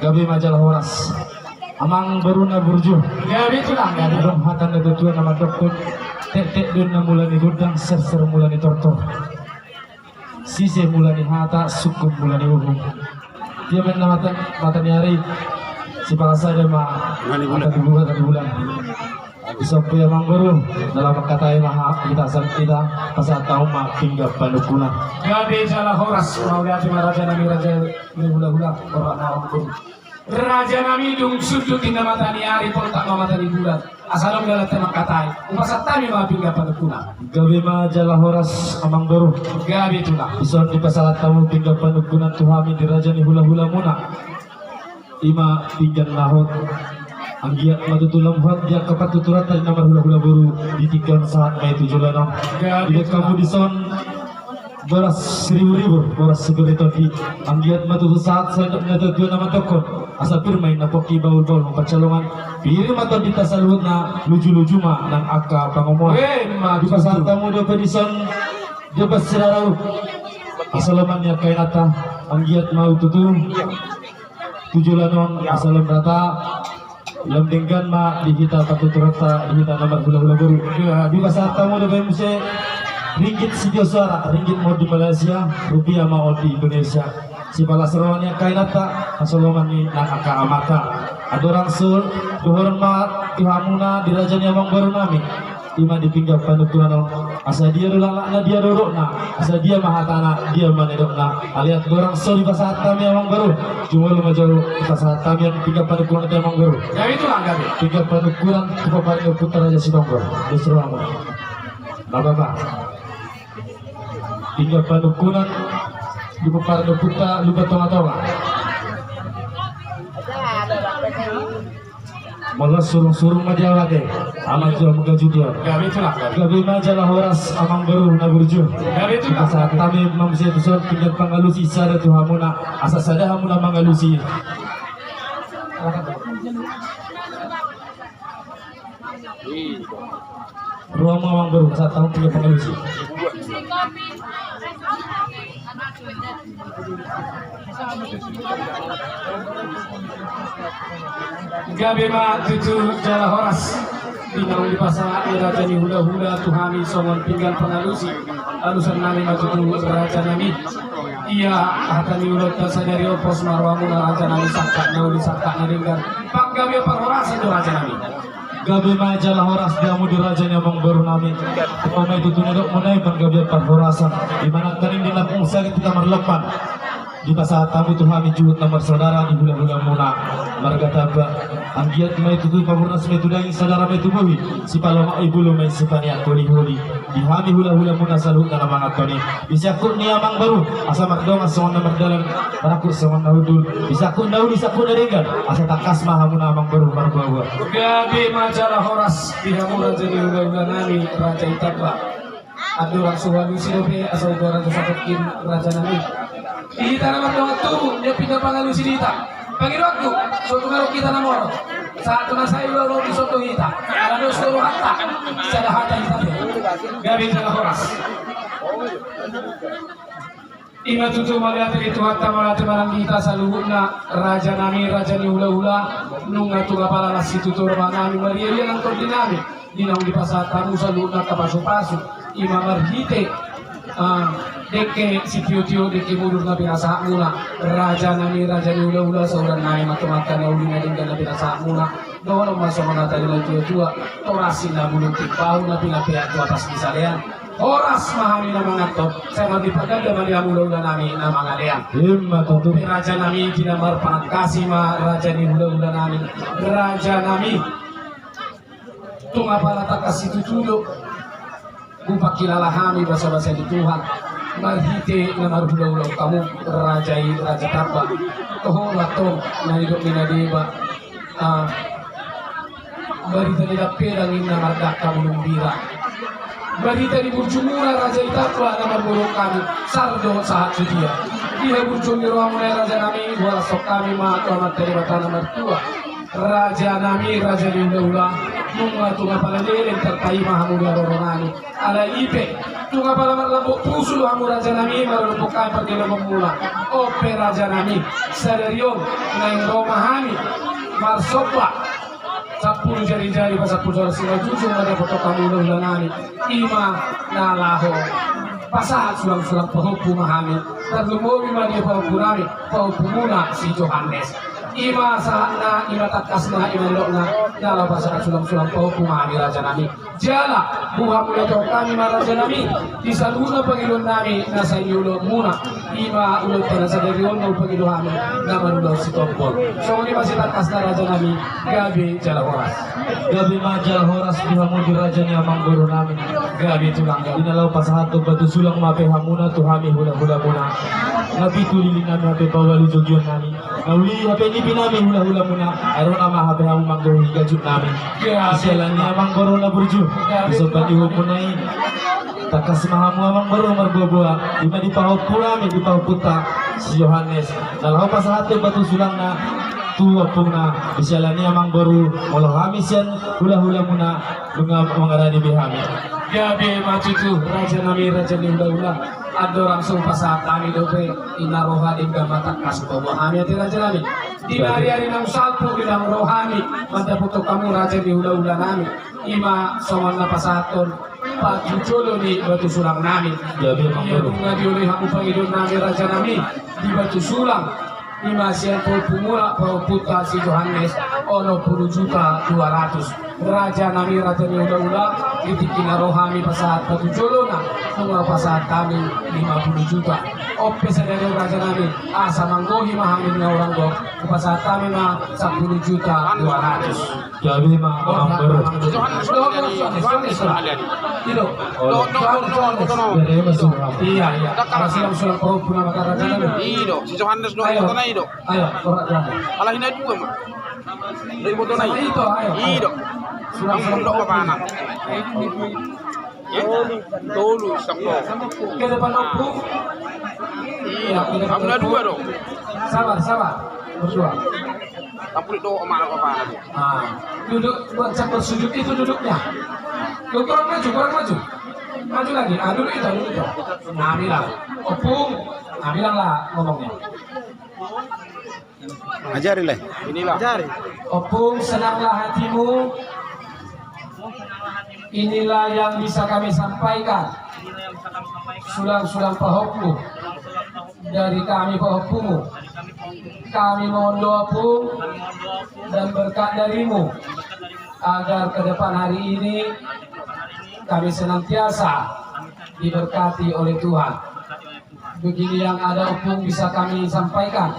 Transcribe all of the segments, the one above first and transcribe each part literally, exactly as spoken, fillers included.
Gabe ma jala horas. Amang boru na burju. Gabe tulang, gabe. Adong hata ni natuatua na mandokkon, tektek do inna mula ni gondang, serser mula ni tortor. Sise mula ni hata, sungkun mula ni uhum. Dia main na mata, mata ni ari, sipala sada ma mata ni bulan, mata ni bulan. Di son pe amang boru, na laho mangkatai ma hita, asa hita pasahat hamu ma pinggan panungkunan. Gabe jala horas, mauliate ma raja nami, raja ni hulahula, horas ma amang boru. Raja nami, dung sundut inna mata ni ari, poltak ma mata ni bulan. Asa adong dalan ta mangkatai, hupasahat hami ma pinggan panungkunan. Gabe ma jala horas amang boru. Gabe tulang. Di son dipasahat hamu pinggan panungkunan tu hami di raja ni hulahulamuna. Ima pinggan na hot. Anggiat ma tutu lam hot di angka partuturanta di na marhulahula boru, di tingki on sahat ma i tu joloan on. Gabe tulang. Dibaen hamu di son boras siriburibu, boras sipir ni tondi. Anggiat ma tutu sahat songon na natuatua na mandokkon, asa pir ma inna pongki, bahulbahul ma pansalongan. Pir ma tondinta saluhutna, lujuluju ma nang angka pangomoan. Ima tutu. Dipasahat hamu dope di son jabas sirara, asa lomo ni angka inanta. Anggiat ma tutu tu joloan on asa lam rata, lam denggan ma di hita partuturanta, di hita na marhulahula boru. Dipasahat hamu dope muse ringgit sitio soara, ringgit ma on di Malaysia, rupiah ma on di Indonesia. Sipalas roha ni angka inanta, asa lomo ni nang angka amanta. Andorang so dohonon ma tu hamuna di raja ni amang boru nami. Ima di pinggan panungkunan on, asa dia do lalakna, dia do dorokna, asa dia ma hatana, dia ma nidokna. Alai andorang so dipasahat hami amang boru, jumolo ma jo dipasahat hami pinggan panungkunan tu amang boru. Gabe tulang, gabe. Pinggan panungkunan tu pomparan ni ompunta Raja Sitombor. Dos rohamu. Nda bapa. Pinggan panungkunan tu pomparan ni ompunta Lumban Tongatonga. Molo surungsurung ma dia ate, aman jo manggajuti on. Gabe tulang, gabe. Gabe ma jala horas amang boru na burju. Gabe tulang. Pasahat hami ma muse tu son pinggan pangalusi sada tu hamuna, asa sada hamuna mangalusi. Rohamu amang boru, pasahat hamu pinggan pangalusi. Gabe ma tutu jala horas. Di naung dipasahat ni raja ni hulahula tu hami songon pinggan pangalusi, alusan nami ma tutu raja nami. Ia hata ni ulaonta sadari on, pos ma rohamuna raja nami, sangkap na uli sangkap na denggan. Panggabean parhorasan do raja nami. Gabe ma jala horas di hamu di raja ni amang boru nami. Tong ma i tutu na didok muna i, panggabean parhorasan. Di mana kaning di nampung sangit hita marlompan. Dipasahat hamu tu hami juhut na marsaudara di hulahulamuna marga Tamba. Anggiat ma i tutu pamurnas ma i tu daging, saudara ma i tu bohi. Sipalomak ni bulu ma i sipaneang holiholi. Di hami hulahulamuna saluhutna na manganhon i. Di sangkut ni amang boru, asa mardongan songon na mardalan, marangkup songon na hundul. Di sangkut na uli sangkut na denggan, asa tangkas ma hamuna amang boru marboaboa. Gabe ma jala horas di hamu raja ni hulahula nami, raja i Tamba. Andorang so hualusi dope, asa hugoar jo sapungkin raja nami. Di hita na mardongan tubu, dia pinggan pangalusi di hita. Pangidoanku, so tung adong hita na moro. Sahat tu na sai ulaon on dison do hita. Ala dos do rohanta. Sada hata hita pe. Gabe jala horas. Ima tutu mauliate di Tuhanta, mauliate ma nang di hita saluhutna, raja nami, raja ni hulahula, nunga tung apala las situtu roha nami, marriaria nang tondi nami, di naung dipasahat hamu saluhutna angka pasupasu, ima marhite, ah, dengke sitiotio, dengke mudur na pinasahatmuna, raja nami, raja ni hulahula, sahuran nami ma tu angka na uli na denggan na pinasahatmuna, dohonon ma songon hata ni natuatua, toras inna bulung timbau na pinapeak tu atas ni salean, Horas ma hami na manganhon, sai ma dipaganda ma di hamu hulahula nami na mangalean. Ima tutu. Raja nami, di na marpanangkasi ma raja ni hulahula nami. Raja nami, tung apala tangkas situtu do hupangkilala hami basabasa ni Tuhan marhite na marhulahula hamu, raja i, raja Tamba. Toho ma antong na nidok ni na deba. Ah, barita ni dampedang inna mardangka bulung bira. Barita ni burjumuna raja i Tamba na marboru hami, sar dohot sahat tu dia. Di haburjuon ni rohamuna i raja nami, hualashon hami ma tu Amanta Debata na martua. Raja nami, raja ni hula-hula, nunga tung apala leleng tarpaima hamu di haroro nami. Alai i pe, tung apala marlambok pusu do hamu raja nami, marlambok hami pargelomon muna. On pe raja nami, sadari on naeng ro ma hami marsomba sampulu jari-jari pasampulu jari, sima jujung ma dapoton hamu hula-hula nami. I ma na laho pasahat sulang-sulang pahompu ma hami. Tarlumobi ma di pahompu nami, pahompu muna si Johannes. I ma sahatna, i ma tangkasna, i ma nidokna, na laho pasahat sulang-sulang pahompu ma hami raja nami. Jala boha muna tu hami ma raja nami, di saluhutna pangidoan nami na sai niulahon muna, i ma ulaonta na sadari on na hupangido hami, na marulaon sitombol. Songon i ma sitangkasna raja nami, gabe jala horas. Gabe ma jala horas di hamu di raja ni amangboru nami. Gabe tulang, gabe. Di na laho pasahathon batu sulang ma pe hamuna tu hami hula-hula muna. Na pitu lili nami hape paualu jogion nami. Na uli hape nipi nami hula-hula muna. Ai ro nama hape hamu manggohi gajut nami. Gabe. Siala ni amangboru na burju. Gabe. Di somba ni uhum muna i. Tangkas ma hamu amangboru marboa-boa. I ma di pahompu nami, di pahompunta si Johannes. Na laho pasahathon batu sulangna tu ompungna. Di siala ni amangboru, molo hami sian hula-hula muna, nunga mangarani be hami. Gabe ma tutu raja nami, raja ni hula-hula. Andorang so hupasahat hami dope, i na roha denggan ma tangkas hupaboa hami ate raja nami. Di na ari-ari naung salpu do nang ro hami mandapothon hamu raja ni hula-hula nami. I ma songon na pasahathon patujolo ni batu sulang nami. Gabe ma. Ia nunga dioloi hamu pangidoan nami raja nami di batu sulang. I ma sian pahompu muna, pahompunta si Johannes, onom pulu juta dua ratus. Raja nami, raja ni hula-hula, di tingki na ro hami pasahat patujolona, nunga pasahat hami lima pulu juta. On pe sadari on raja nami, asa manggohi ma hami na hurang gok, pasahat hami ma sampulu juta dua ratus. Gabe ma amangboru. Johannes, Johannes, Johannes. Ido. Iya, iya. Ala sulang-sulang pahompu nama karajaan. Ido, si Johannes do. Ayo. Ido. Ala hina dua ma. Dari botona ido. Ido. Sulang-sulang pahompu. Tolu, sampo. Ke depan ompung. Iya, amuna dua do. Sabar, sabar. Berdua. Tampul do omak apa? Ah, duduk buat campur sujud itu duduknya. Lu kurang maju, kurang maju. Maju lagi. Ah, duduk itu, duduk itu. Nah, bilang. Ompung. Nah, bilanglah ngomongnya. Ajari lah. Inilah. Ajari. Ompung, senanglah hatimu. Inilah yang bisa kami sampaikan. Sulang-sulang pahompu dari kami pahompumu. Kami mohon doa, Ompung, dan berkat darimu, agar ke depan hari ini kami senantiasa diberkati oleh Tuhan. Begini yang ada, Ompung, bisa kami sampaikan.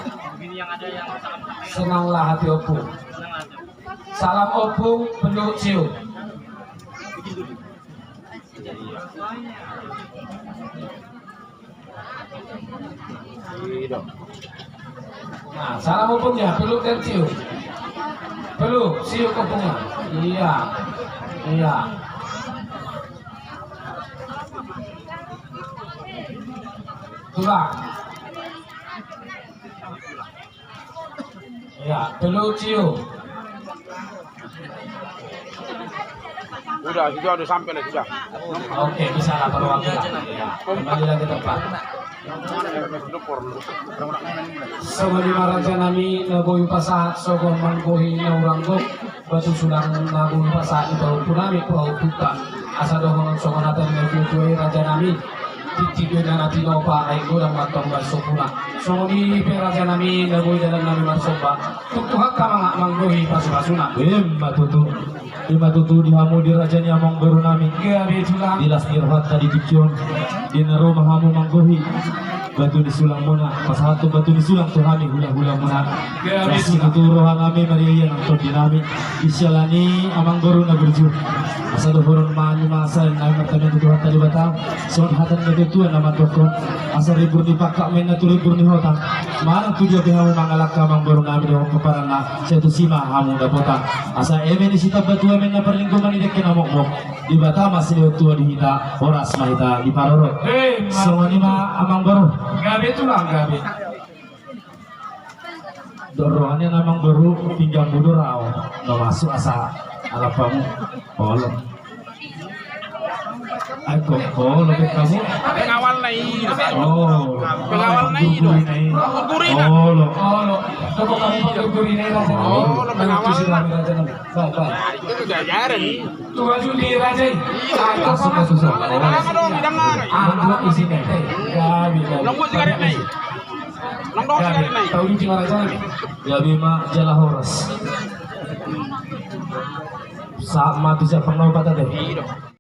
Senanglah hati Ompung. Salam Ompung, peluk cium. Nah, salam Ompungnya, peluk dan cium. Peluk, cium Ompungnya. Iya. Iya. Tulang. Ya, peluk cium. Sudah, sudah, sudah sampai lah, sudah. Oke, bisa lah, perwakilan. Ya, kembali lagi tempat. Songon i ma raja nami na boi hupasahat songon manggohi na hurang gok. Batu sulang na boi hupasahat di pahompu nami, pahompunta. Asa dohonon songon hata ni natua-tua i raja nami. Tingki do inna na tinopa, ai godang mantong barsomba. Songon i pe raja nami na boi dalan nami marsomba. Tung Tuhanta ma na manggohi pasu-pasuna. Ima tutu. Ima tutu di hamu di raja ni amangboru nami. Gabe tulang. Di las ni rohanta di tingki on. Di na ro ma hamu manggohi batu ni sulang muna, pasahathon batu ni sulang tu hami hula-hula muna. Gabe tulang. Las ni tutu roha nami marria-ria nang tondi nami. Di siala ni amangboru na burju. Asa dohonon ma ni ma asa nami martamiang tu Tuhanta Debata. Songon hata ni natua-tua na mandokkon. Asa ribur ni pangkatmu inna tu ribur ni hotang. Manang tu dia pe hamu mangalangka amangboru nami dohot pomparanna. Sai tusi ma hamu dapotan. Asa eme ni sitambatua eme na parlinggoman ni dengke na mokmok. Debata ma silehon tua di hita, horas ma hita diparorot. Ima. Songon i ma amangboru. Gabe tulang, gabe. Dor rohana na amangboru, pinggan budur au na masuk asa alap hamu. Olo. Ai kok olo pe hamu. Pengawalna i do. Oh. Pengawalna i do. Gurina i. Gurina. Olo. Olo. Toko hamu panggugur gurina i, raja. Olo, pengawalna. Raja. Ba, ba. Itu jajaran i. Tuan judi raja i. Iya. Langsung, langsung. Olo. Dang, dang, dang. Ah, dua isi ne. Gabe, gabe. Nunggu sigaret ne. Nunggu sigaret ne. Tahu di mana raja ne? Gabe ma jala horas. Saat mati siap pernah patah deh. Iya.